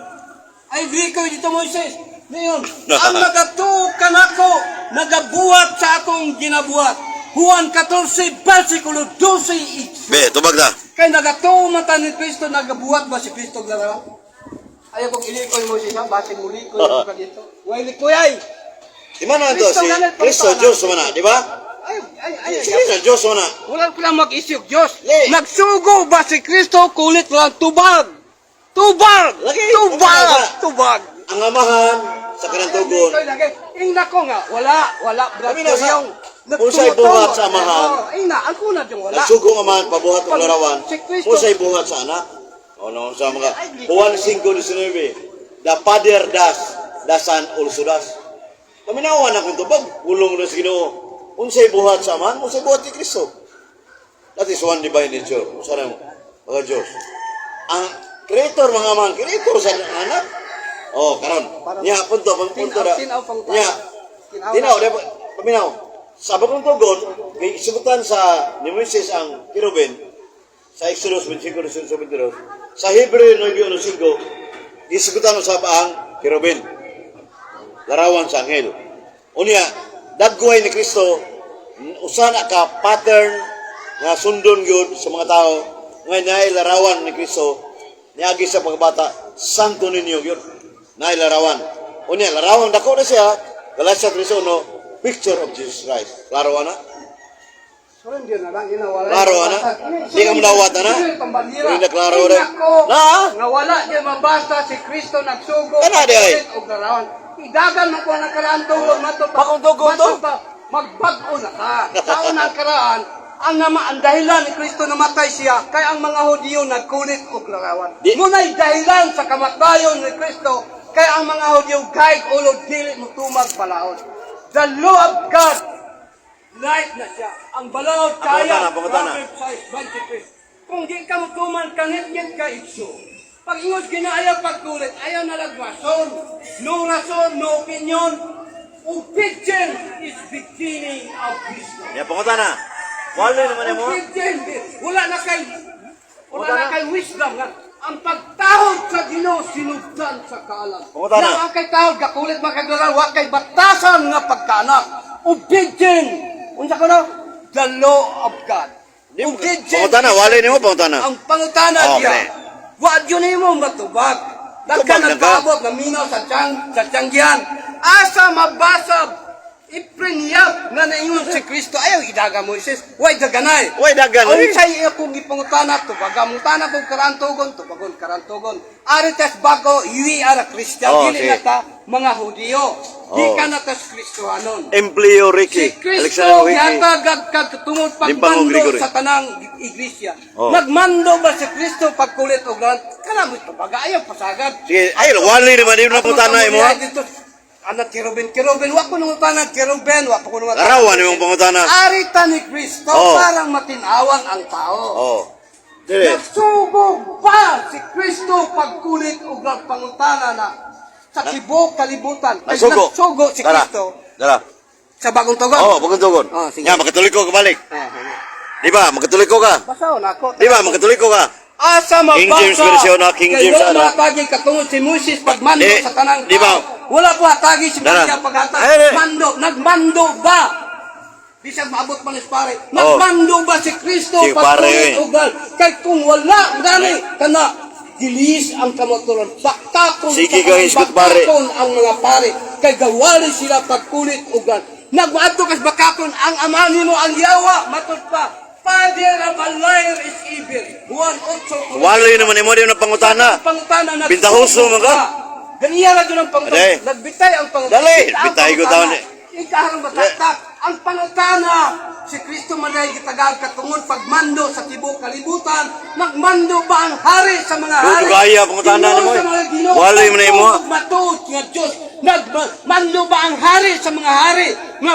Ay agree ko dito Moises. Ngayon, ang nagatuo kanako nagabuhat sa akong ginabuhat. Juan 14, versikulo 12. Be, tubag na. Kay nagatuo man ta ni Kristo, nagabuhat ba si Kristo larawan? Ayaw kong ilikoy mo siya, basin mo likoy mo ka dito. Way likoy ay! Di ba na to Kristo si ganit Kristo pangutana. Diyos man na, di ba? Ay, ay, ay, Si Kristo Diyos man na. Wala ko lang mag-isip, Diyos. Le. Nagsugo ba si Kristo kulit lang tubag? Tubag! Lagi, Tubag! wala. Tubag! Ang amahan sa kanang tugon. Ingna ko nga, wala, wala, brad. Kami na sa- Yung Unsay buhat sa amahan. Oh, ingna, ang kuna yung wala. Nagsugo ang amahan pabuhat og larawan. Si Kristo- Usay buhat sa anak. O no, sa mga Juan 5:19. The Father does, the Son also does. Paminawan akong tubag, pulong na sa Ginoo. Unsay buhat sa amahan, unsay buhat ni Kristo. That is one divine nature. Usa na mo, mga Diyos. Ang creator mga amahan, creator sa anak. Oh, karon. Nya punto, punto na. Tinaw, pangutana. Nya. Tinaw Tinaw, na. di ba? Paminaw. Sa bagong tugon, gisugutan sa ni Moises ang kerubin sa Exodus 25:22, sa Hebreo 9:5, gisugutan usab ang kerubin. Larawan sa anghel. Unya, dagway ni Kristo usa na ka pattern nga sundon gyud sa mga tao nga naay larawan ni Kristo niagi sa pagbata Santo Niño gyud naay larawan. Unya, larawan dako na siya, Galatia 3:1, picture of Jesus Christ. Klaro ana? Surrender na lang, ina, wala. Klaro, ana? Di ka mulawat, ana? Pambandira. Hindi na klaro, ana. Ingna ko, Na? nga wala niya mabasa si Kristo nagsugo. Kana di ay. Kulit og larawan. Idagan mo ko ang karaan tungkol mato pa. Bagong tugon to? Mato pa, magbag-o na ka. Sa unang karaan, ang nama ang dahilan ni Kristo namatay siya kay ang mga Hudiyo nagkulit og larawan. Muna'y dahilan sa kamatayon ni Kristo kay ang mga Hudiyo gaig ulo dili mo tumag balaod. The law of God light na siya. Ang balaod kaya. Pangutana, pangutana. Proverbs 6:23. Kung di ka mutuman, kangit-ngit ka ikso. Pag ingos ginaayaw pagkulit, ayaw na lang rason. No rason, no opinion. Obedience is beginning of wisdom. Ya, pangutana. Wala naman mo. Obedience, wala na kay wisdom nga. Ang pagtahod sa Ginoo sinugdan sa kaalam. Pangutana. Na ang kay tahod gakulit makaglaran wa kay batasan nga pagkaanak. Obedient. Unsa ko na? The law of God. Obedient. Pangutana, wala nimo pangutana. Ang pangutana Oh, diya. pre. Wa gyud nimo matubag. Tubag Daghan na ka. nagpaabot nga minaw sa tiyanggihan. Asa mabasa iprinyap nga naingon si Kristo ayaw idaga Moises way daganay. Way dagan, oy. Unsay akong gipangutana tubaga mutana kog karantugon tubagon karantugon. Ari tas bago we are a Christian Oh, dili sige. na ta mga Hudiyo. Di Oh. ka na tas Kristohanon. Empleo Ricky. Si Kristo Alexander Ricky. gihatag kag tungod Limpang pagmando Gregory. sa tanang iglesia. Oh. Nagmando ba si Kristo pagkulit og lahat? Kana mo tubaga ayaw pasagad. Sige, ay wala naman nimo na pangutana imo. ha? Anak kerubin, kerubin, wa ko nang utana kerubin, wa pa ko nang utana. Larawan imong pangutana. Arita ni Kristo Oh. parang matinawang ang tao. Oh. Dire. Nagsugo ba si Kristo pagkulit og pangutana na sa tibuok kalibutan? Ay, Nagsugo. Nagsugo si Tara. Kristo Dara. sa bagong tugon. Oh, bagong tugon. Oh, sige. Ya, makatuliko ka balik. Ah, sige. Di ba? Makatuliko ka. Basahon ako. Di ba? Makatuliko ka. Asa mabasa. King James version na, King Kay James wala ana. matagi katungod si Moses pagmando Di, sa tanang di ba? tao. Wala po hatagi si Dara. Maria paghatag. Ay, di. Mando, nagmando ba? Bisag maabot man is pare. Nagmando ba si Kristo Oh. Si pare, pagkulit eh. og gal? Kay kung wala gani kana dilis ang kamaturan. Baktakon Sige sa ka, hisgot, pare. baktakon ang mga pare. Kay gawali sila pagkulit og gal. Nagmaadto kas bakakon ang ama nimo ang yawa matud pa. Father of a liar is evil. Juan 8. Wala naman nimo di na pangutana. Pangutana na. Bintahoso man ka. Ganiya ra gyud ang pangutana. Dali. Nagbitay ang pangutana. Dali, Ang bitay ko pangutana. taon eh. Ikaw ang mataktak. Ang pangutana, si Kristo man ay gitagag katungod pagmando sa tibuok kalibutan. Nagmando ba ang hari sa mga hari? Dugaya, pangutana Ginoo nimo eh. sa mga Ginoo. Wala man na imo. Pagtuod Matuod nga Diyos. Nagmando ba ang hari sa mga hari? Nga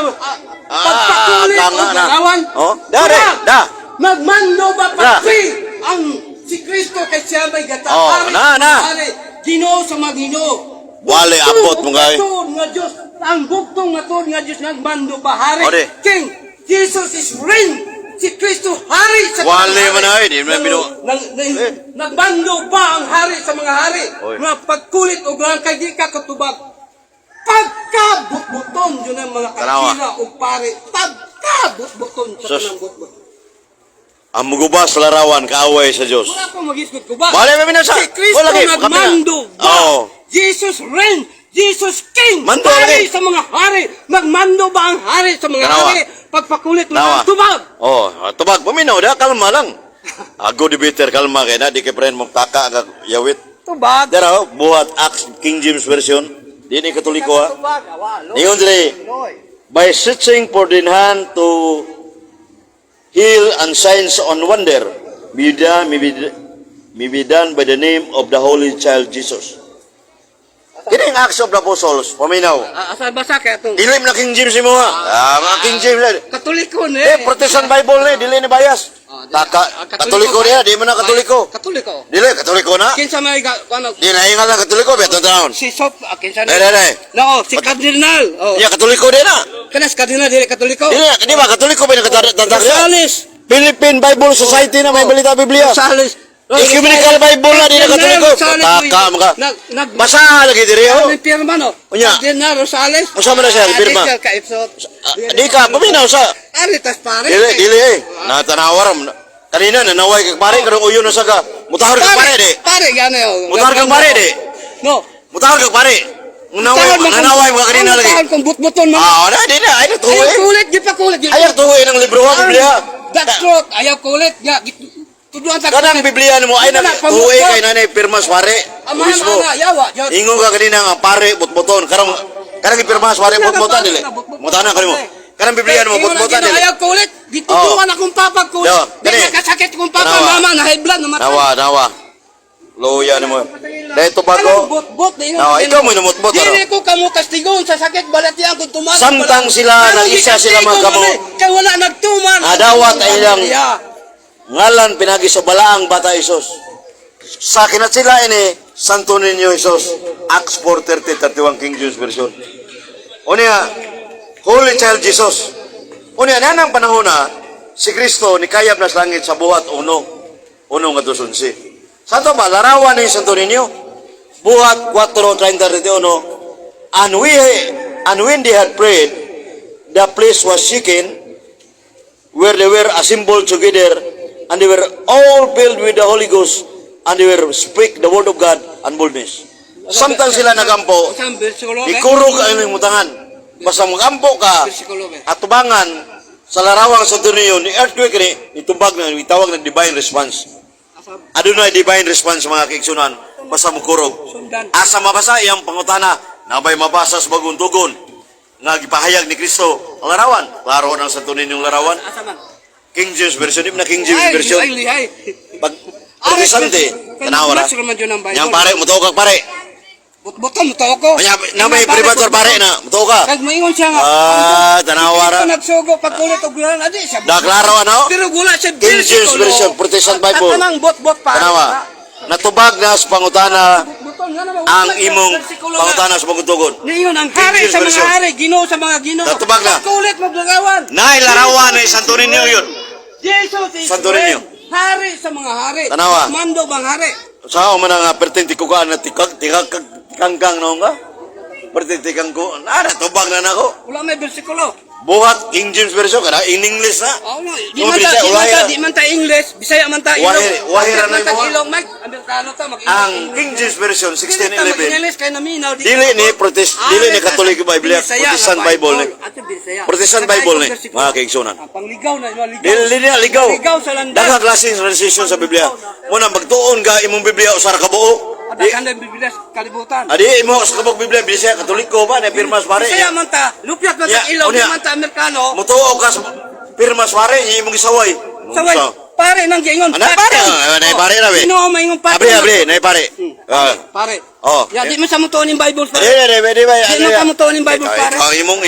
Ah, pagpatuloy tama og na. larawan? Oh, dare, Wala. da. Nagmando ba Da. pati ang si Kristo kay siya may gata Oh, hari na, sa mga na. hari, Ginoo sa mga Ginoo. Wala, Bugtong abot mo kay. matuod nga Diyos, ang bugtong matuod nga Diyos nagmando ba hari? Ore. King Jesus is reign. Si Kristo hari sa Wala mga man hari. ay, di man Eh. Nagmando ba ang hari sa mga hari? Oy. Nga pagkulit og lang kay di ka katubag. Pagkabutbuton yun ang mga Tanawa. katsila o pare. Pagkabutbuton sa Sus. tanang butbut. Ang muguba sa larawan kaaway sa Dios. Wala akong mag-isgot ko ba? Wala, may minasa. Si Kristo Wala, kay, nagmando kapila. ba? Oo. Jesus reign. Jesus King. Mando Hari lagi. sa mga hari. Magmando ba ang hari sa mga Tanawa. hari? Pagpakulit mo Nawa. ang tubag. Oh, tubag paminaw da, kalma lang. Ago debater, kalma kay na di kay friend mo taka ka yawit. Tubag. Dara oh, buhat Acts King James Version. Di ni Katoliko ha. Tubag. Awa, Lord. Ingon diri, Lord. by searching for the hand to heal and signs on wonder may be done by the name of the Holy Child Jesus. Kini ang Acts of the Apostles, paminaw. Ah, asa basa kaya itong Dili na King James mo ha. Ah, mga King James na. Katoliko ni. Eh, Protestant Bible ni, dili ni bias. Ah, di- Taka, ah, Katoliko niya, di mo na Katoliko. Katoliko. Dili, Katoliko na. Kinsa may ano, Di na ingat na Katoliko, beto taon. si Sop, kinsa Dai, dai, dai. No, si Cardinal. Oh. Ya, Katoliko din na. Kana si Cardinal dili Katoliko. Dili, di ba Katoliko ba nakatatag Rosales. Philippine Bible Society na may balita Biblia. Rosales. Ecumenical Bible na, di na Katoliko. Taka, mga. Nag nag Basa lagi diri oh. May pirma no. Unya. Cardinal Rosales. Unsa man na siya, pirma? Ah, ka-episode. Ah, di ka paminaw sa. Ari tas pare. Dili, dili eh. Natanawar. Kanina nanaway kag pare karong uyo na sa ka. Mutahor kag pare di. Pare gani oh. Mutahor kag pare di. No. Mutahor kag pare. Nanaway, nanaway mga kanina lagi. Mutahor kung butbuton man. Ah, wala di na. Ay na tuwi. Ayaw kulit, di pa kulit. Ayaw tuwi ng libro ha, Biblia. That's truth. Ayaw kulit. Ya, tuduan ta. Kanang Biblia nimo ay na tuwi kay nanay pirma sa pare. Amahan Mismo. ana, yawa. Yawa. Ingon ka kanina nga pare butbuton karong karang ipirma sa pare butbutan dili. Mutana kanimo. Kanang Biblia nimo butbutan dili. Ayaw kulit. Gituduan akong papa kulit. Yo, Di dali. nakasakit akong papa, Tanawa. mama, na high blood, namatay. Nawa, nawa. Luya nimo. Dahil Kanang tubago. Bot-bot. di ingon Nawa, kanina. ikaw mo namutbot, ano? Dili ko kamo kastigon sa sakit balatian kung tumago. Samtang sila, Pero nang isa sila gikastigo mga kamo. man eh, Kay wala nagtuman. Adawat ay ilang- Ya. Ngalan pinagi sa balaang bata Isos. Sa kinat sila ini Santo Niño Isos. Acts 4:30 31 King James Version. Unya, Holy Child Jesus. Unya, nanang panahon na si Kristo nikayab na sa langit sa buhat uno. Uno nga 2:11. Santo ba larawan ni Santo Niño? Buhat 4:31 and when they had prayed, the place was shaken where they were assembled together, and they were all filled with the Holy Ghost, and they were speak the word of God and boldness. Samtang sila nagampo, Isang bersikulo, eh? ikurog ang inyong mutangan. Basta magampo ka, Bersikulo, eh. atubangan sa larawang sa Torneo, ni earthquake ni, itubag na, itawag na divine response. Asa- Adunay divine response mga kaigsunan, basta mukurog. Sundan. Asa mabasa iyang pangutana, nabay mabasa sa bagong tugon, nga gipahayag ni Kristo ang larawan. Klaro ng Santo Niñong larawan. Asa man? King James Version, di ba na King James Ay, Version? ay, lihay. Pag Protestante, tanawa ra. Mas raman yun ang Bible. Yang pare, mutuo ka pare. Butbutan, mutuo ko. Nya na may privator pare na, mutuo ka. Kag maingon siya nga. Ah, tanawa ra. Ito nagsugo pagkulit og gulan adi siya. Da klaro ano? Pero wala siya King James bersikulo. Version, Protestant Bible. At tanang bot-bot pare. Tanawa. Natubag na sa pangutana Butbuton nga naman. ang Wala siya imong bersikulo nga. pangutana sa bagong tugon. Niingon ang hari James sa mga Version. hari, Ginoo sa mga Ginoo. Natubag na. Pagkulit maglarawan. Nay larawan ni Santo Niño yun. Jesus is Santo Niño. friend. Hari sa mga hari. Tanawa. Mando bang hari? Sa man nga pertin tikukaan na tikag tikag tikangkang noon ka? Pertin tikangko. Na natubag na nako. Wala may bersikulo. Buhat King James Version kana in English na. Oo nga, di Yung man ta, Bisaya, di man ta, wala. di man ta English, Bisaya man ta Ilong. Wahira na man ta yung mga- Ilong, Mike. Amerikano ta mag Ang King James Version Dili ta 1611 mag-English kay naminaw di. Dili ni Protest dili ni Catholic Bible, Bisaya nga Protestant Bible ni. Ate Bisaya. Protestant Saka Bible ni, ikaw, bersikulo. mga kaigsunan. Ah, Pangligaw na, ligaw. Dili ni ligaw. Ligaw sa landas. Daghang klase sa translation sa Biblia. Muna magtuon ka imong Biblia usa ra ka buo. Di Adakan na yung Biblia sa kalibutan. adi imo sa kabog Biblia Bisaya Katoliko ba na pirmas pare. Bisaya man ta, lupyat man ta Yeah, Ilong, di unya. man ta Amerikano. Mutuo ka sa pirmas pare inya imong gisaway. Saway, pare nang giingon. Ano, pare? Ah, nay, pare na, be. Ginoo maingon patyon. Abri abri nay pare. Ah. Pare. Oh. Ya, di man sa mutuon yung Bible Di pare. di di di ba? Di man ka mutuon yung Bible pare. Ang imong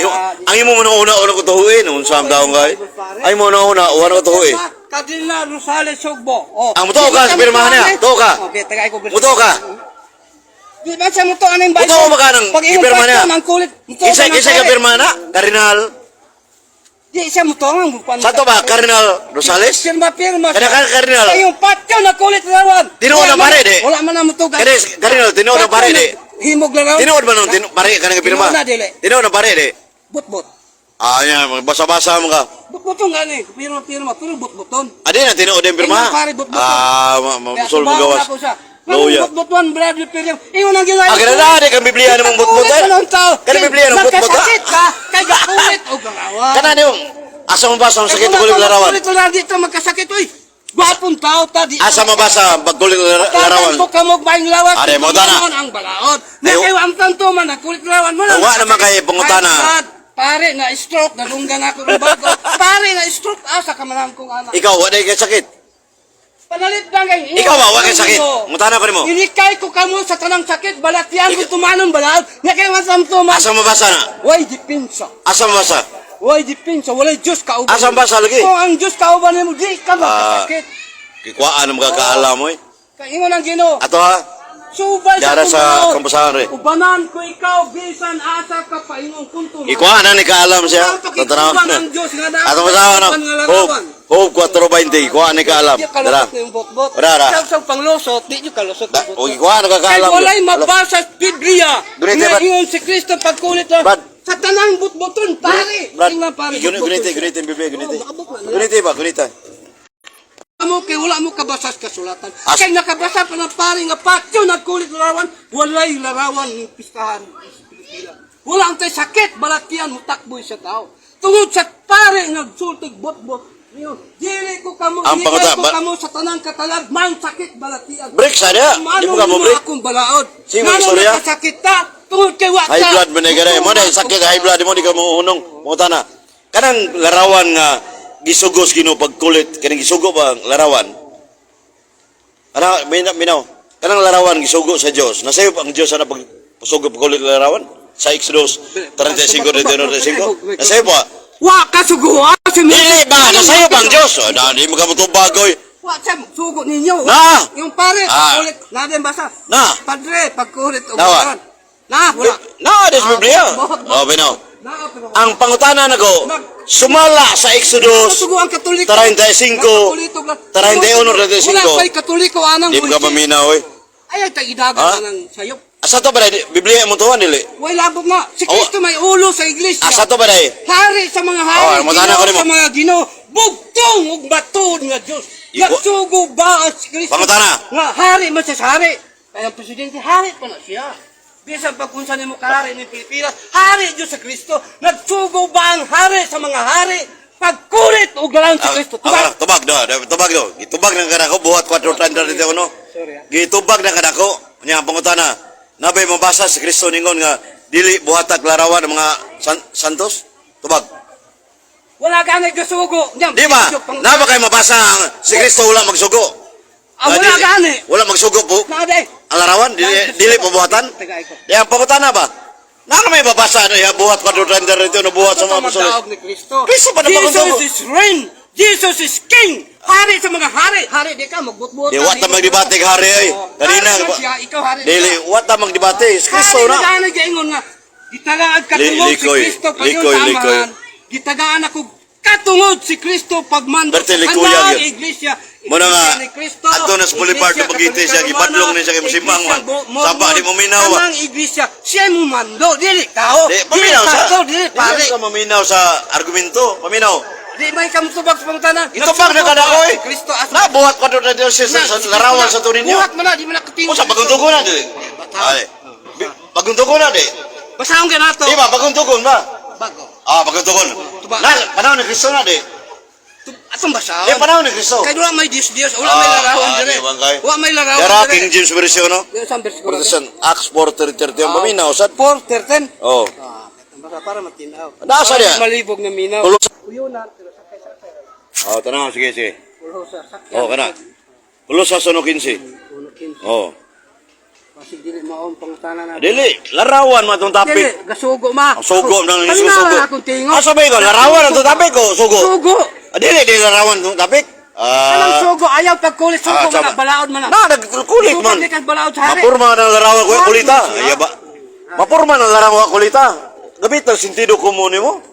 ang imong una una ko tuhuin unsa ang daong kay. Ay mo una una una ko tuhuin. Cardinal Rosales Sugbo. Oh. Ang mutuo ka, Di man pirmahan niya. mutuon, eh. Tuo ka. Okay, tagay ko. Mutuo ka. Di ba sa mutuon ang Bible? Mutuo ba ka ng Pag imong ipirma niya? patyon, ang kulit. Mutuo Kinsa ka ng kinsa ka pare. pirma na? Cardinal. Di siya mutuo ang bukan. Santo ba Cardinal Rosales? Pirma pirma. Kada ka Cardinal. Sa iyong patyon ang kulit larawan. Tinuod Wala na pare, di. Wala man ang mutuo. Kani Cardinal tinuod na pare di. Himog larawan. Tinuod ba nung pare ka nang pirma? Tinuod na, dili. Tinuod na pare di. Butbot. Ah, yan, basa-basa mo ka. Butboton gani. Pirma pirma pero butboton. Adi na tinuod yung pirma. Tinuod, pare, butbuton. Ah, ma Kaya musol mo tubagon gawas. ako siya. Loya. Butbutuan brad pero ingon ang Ginoo. Ah, ganun na, di kang Biblia namang butbut, eh. Kanang Biblia namang butbut, ah. Nagkasakit ka kay gakulit og larawan. Kana niyong asa mo basa ang sakit kulit larawan? Kulit larawan dito magkasakit oy. Gwapong tao ta di. Asa mo basa pagkulit larawan? Tatanto ka mo maing lawas. Are, mo tana. Ang balaod. Na Ay, kayo ang tanto man kulit larawan mo lang. Wa naman kay pangutana. Ay, God, pare na stroke nadunggan ako ng bago. Pare na stroke asa ka man kong anak. Ikaw wa kay sakit. Panalit lang kay. Ikaw ba wa kay sakit? Mutana ko nimo. Inikay ko kamo sa tanang sakit balatian ko tumanon balaod. Nga kayo ang tanto man. Asa mo basa na? Way dipinsa. Asa mo basa? Way dipinsa. Walay Diyos kauban. Asa mo basa lagi? Kung ang Diyos kauban nimo di ka makasakit. Kikuhaan ang mga kaalam oy. Kay ingon ang Ginoo. Ato ha. Subay Dara sa sa kumbaon. kampusahan, re. Ubanan ko ikaw bisan asa ka paingon kunto. Ikuhaan na ni kaalam siya. Tatanaw. Uban ang Diyos nga naa. Ato basa ano? Uban nga Hope, larawan. Hope 420. Ikuhaan ni kaalam. Di Dara. kalusot na yung botbot. Dara, ra. Sa panglusot, di nyo kalusot. Da, o ikuhaan na Kay kakaalam. walay mabasa sa Biblia. Gunite, Nga Brad. ingon si Kristo pagkulit lang. Brad. Sa tanang butbuton, pare. Brad, Tingnan, pare. gunite, butbuton. gunite, gunite, Biblia, gunite. Oo, makabuk na nila. Gunite ba, gunite. Mo kay wala mo kabasa sa kasulatan. As- Kay nakabasa pa ng pare nga patyo nagkulit larawan, walay larawan ng pistahan sa Pilipinas. Wala ang tay sakit balatian mo takboy sa tao. Tungod sa pare nga nagsultig botbot. Ngayon, dili ko kamo, Ang dili panguta- ko ba- kamo sa tanang katalag, man sakit balatian. Break sa niya. Mano Di mo ka mo nimo break. akong balaod. Sige, Ngano istorya. nakasakit ta? Tungod kay wa High ta. blood man gare. Mo na sakit high blood mo di ka mo hunong. Mo na. Kanang larawan nga gisugos Ginoo pagkulit kanang gisugo ba ang larawan? Ana minaw. Kanang larawan gisugo sa Dios. Nasayo pa ang Dios ana pag pasugo pagkulit larawan sa Exodus 35 35. Nasayo pa. Wa ka suguha si Dili ba nasayo pa ang Dios? Oh, na di mo ka motubag oy. Wa sa sugo ninyo. Na! Yung pare, Ah. pagkulit. Na din basa. Na! Padre, pagkulit. og Na, wa. larawan. Na, wala. Na, des Biblia. Ah, Oh, binaw. Na, pero Ang pangutana nako sumala sa Exodus Sugo ang Katoliko. 35, Katoliko lang. 31, 35. Wala pa'y Katoliko anang Di mo ka paminaw oy. Ay, tay idagan Ha? na ng sayop. Asa to ba dai? Biblia mo tuwan dili. Way labot na. Si Kristo may ulo sa iglesia. Asa to ba dai? Hari sa mga hari, Oh, mutana ko Ginoo nimo. sa mga Ginoo, bugtong ug baton nga Dios. Nagsugo ba ang si Kristo? Pangutana. Nga hari man siya sa hari. Kaya ang presidente hari pa na siya. Bisan pag kung saan mo kahari ng Pilipinas, hari Diyos sa Kristo. Nagsugo ba ang hari sa mga hari? Pagkulit og lalang si Kristo. Ah, Tubag. tubag do, tubag do. Gitubag na kanako buhat 4 30 ano. Sorry, ah. Gitubag na kanako. Nya ang pangutana. Nabay mabasa si Kristo ningon nga dili buhatag larawan ng mga santos? Tubag. Wala ka nagsugo. Nya, Di ba? Na ba kay mabasa ang si Kristo wala magsugo? Ah, wala Nga dili- gani. Wala magsugo po. Na day. Ang larawan dili dili pabuhatan. Tagay ko. Di ang pangutana ba? Na may babasa na ya buhat 4 30 no buhat sa mga apostoles. Magdaog ni Kristo. Kristo pa na Jesus pagundong. is reign. Jesus is king. Hari sa mga hari. Hari di ka magbutbutan. Di wat ta magdebate kay hari ay. Kanina Hari man siya, ikaw hari. Dili wat ta magdebate. Si Kristo Hari na. na gani gaingon nga. Gitagaan katungod si Likoy, Kristo pag likoy, sa likoy. amahan. Gitagaan ako katungod si Kristo pagmando. Berte, likuyan Handaan, yun. Iglesia. Muna nga, Iglesia ni Kristo, adto na sa Boulevard Iglesia Dumaguete siya, Katolika gibadlong Romana, ni siya kay Musimang, Iglesia man. Saba, Mormon, di mo minaw, ah. Tanang iglesia, siya mo mando, dili tao. Di paminaw dili sa. pastor, dili pare. Dili sa maminaw sa argumento, paminaw. Di may kamutubag sa pangutana. Itubag na kada ko eh. Kristo as Na buhat ko na Dios sa larawan sa tunin niyo. Buhat mo na, di mo na katingin. Usa bagong tugon na dili. Ay. Bagong tugon na di. Basahon ka na to. Di ba bagong tugon ba? Bago. Ah, bagong tugon. Tubag. Na panahon ni Kristo na di. Atong basahon. Di panahon ni Kristo. Kay wala may Diyos Diyos, wala may Ah, larawan ah, dire. di bang kay? Wala may larawan Dara dire. King James version no. Yung isang verse ko lang. Protestant Acts 4:30 ang paminaw sad. 4:13. Oh. Ah, basta para matinaw. Nasa Para niya? Malibog na minaw. Tulo. Uyo na, pero sakay sakay. Oh, tanaw sige sige. Ulo sa sakyan. Oh, kana. Kolosas 1:15. Uno 15. Oh. Pasig dili mao ang pangutana na. Dili, larawan man itong Dili, topic. gasugo ma. Ang sugo nang Paminaw sugo. na akong tingo. Ah, sabay ko, larawan ang topic ko, sugo. Sugo. Ah, dili, dili larawan itong topic. Anong Ah, sugo? Ayaw pagkulit sugo ah, man na, sama. balaod man na. Na, nagkulit Sugo man. di ka balaod sa hari. Mapurma ng larawan ko, Hari kulita. man siya. Ay, ba? Mapurma ng larawan ko, kulita. Gamit ang sentido komune mo.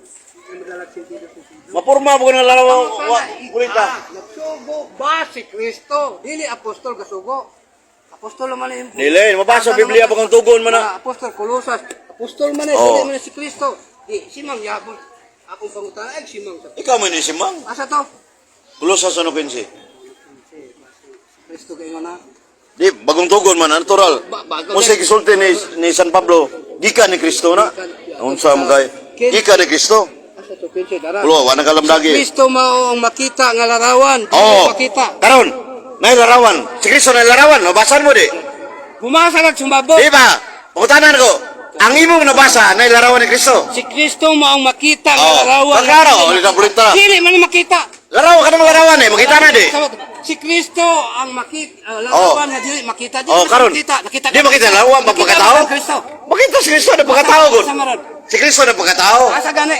Mapurma mo ng larawan ko, kulita. Ah, nagsugo ba si Kristo? Dili apostol gasugo. Apostol man yung Dili, mabasa Biblia pag ang tugon man na. Mga apostol Colosas, apostol man eh, Oh. dili man si Kristo. Di si Mang Yabon. Akong pangutana ay si Mang. Ikaw man ni si Mang. Asa to? Kolosas 1:15. Si Kristo kay na. Di bagong tugon man, natural. Bago Kung sa gisulti ni San Pablo, gikan ni Kristo na. Unsa man kay? Gikan ni Kristo. Asa to pinsi dara. Pulo, wa na kalamdagi. Kristo mao ang makita nga larawan, dili Oh, makita. karon, nay larawan. Si Kristo nay larawan, nabasan mo di. Bumasa kag sumabot. Di ba? Pangutanan ko, ang imong nabasa nay larawan ni Kristo. Si Kristo mao ang makita nga Oh, larawan. klaro, Dili ulit ang makita. balita. Dili man makita. Larawan ka ng larawan eh, makita na di. Si Kristo ang makita larawan nga dili makita. Dili Oh, man karon. makita, nakita. Di makita larawan Nakita pagkatao. man ang Kristo. Makita si Kristo na pagkatao gud. Asa maron? Si Kristo na pagkatao. Asa gani?